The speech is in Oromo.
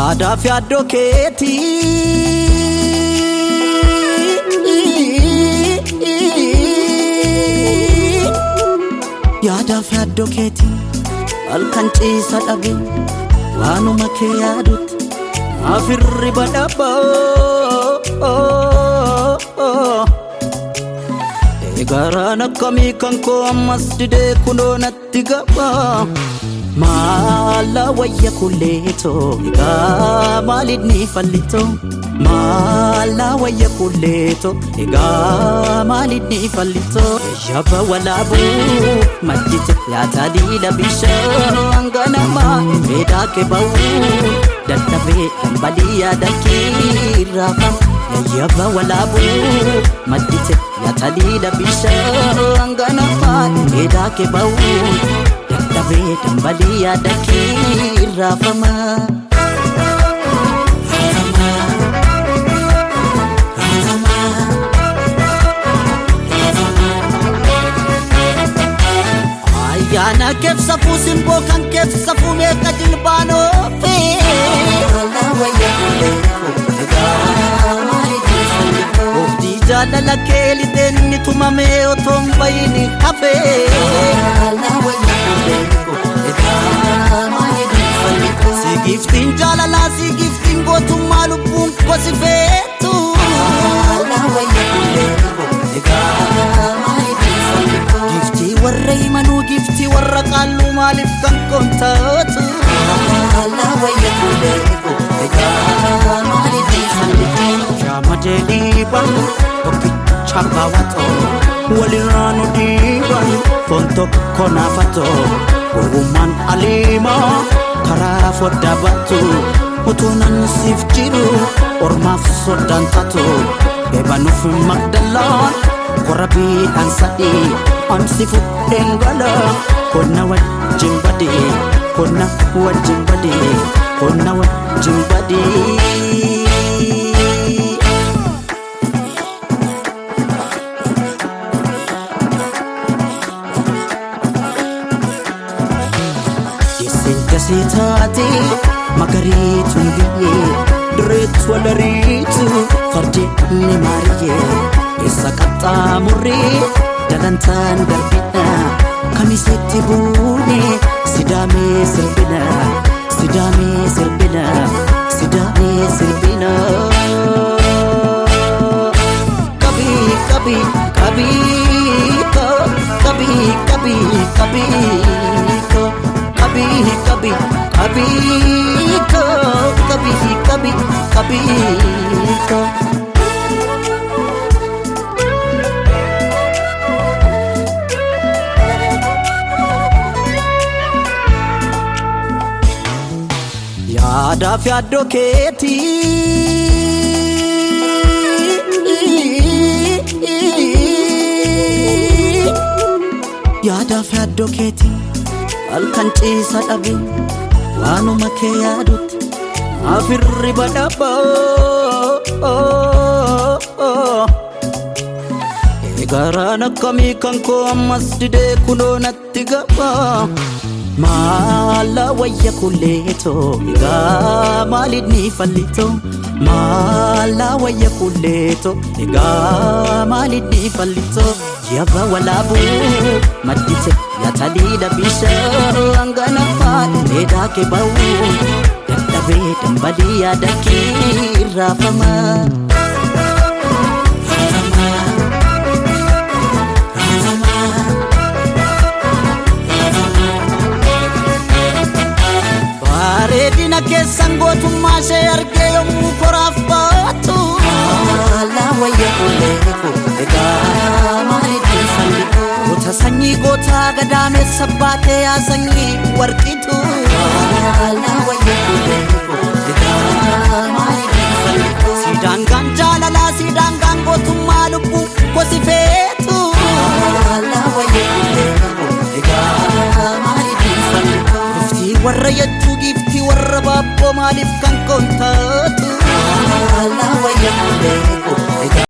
Yaadaaf yaaddoo keetii. Yaadaaf yaaddoo keetii halkan ciisa dhabe waanuma kee yaadutti afirri badhaboo. Eegaraan akkamii kan koo ammas didee kunoo natti gaba. Maala wayya kulleetoo egaa maalinni fallitoo. Maala wayya kulleetoo egaa maalinni fallitoo. Yabba walaabuu maddite yaataliila bishaan ganamaa meedaa kee ba'uu dadhabee dambalii yaada kiirraafama. Yabba walaabuu maddite yaataliila bishaan ganamaa meedaa kee ba'uu dadhabee dambalii yaada kiirraafama. Ayyaana keef safuu simboo kan keef safuu meeqa jilbaanoofi. Ooftii jaalala kee lixeen inni tumamee otoo hin bayin hafee. Si giftiin jaalalaa si giftiin gootummaa lubbuun kosi feetu. Giftii warra himanuu giftii warra qaalluu maaliif kan koontaatu. Shaamadee dhiiban tokkicha baawwatoo walirraa nu dhiiban foon tokko naafatoo gowwummaan aliimaa karaa foddaa baatu utuu nan siif jiru ormaaf soddaan taatu eebanuuf magdalaan korra biidhaan sadii amsi fudheen gala konna wajjin badee konna wajjin badee konna wajjin badee. Jeesseen dasee taate magariituun biyyee direetu walariitu fardeenni maariyyee eessa qaxxaamurree dalantaan darbina kamisetti buune sidaamee sirbina sidaamee sirbina sidaamee sirbina. Kabii kabii kabii kabii kabii kabii kabii kabii kabii kabii kabii kabii. Yaadaaf yaaddoo keetii. Yaadaaf yaaddoo keetii halkan ciisa dhabe waanuma kee yaadutti afirri badhaboo. Eegaraan akkamii kan koo ammas didee kunoo natti gaba. Maala wayya kulleetoo egaa maalinni fallitoo. Maala wayya kulleetoo egaa maalinni fallitoo. Yabba walaabuu maddite yaataliila bishaan ganamaa meedaa kee ba'uu dadhabee dambalii yaada kiirraafama. Bareedina keessan gootummaa ishee argee yommuu koraaf baatu. Goota sanyii gootaa gadaameessa baatee yaa sanyii warqitu. Siidaan gaan jaalalaa siidaan gaan gootummaa lubbuu kosi feetu. Giftii warra yachuu giftii warra baabboo maaliif kan koontaatu.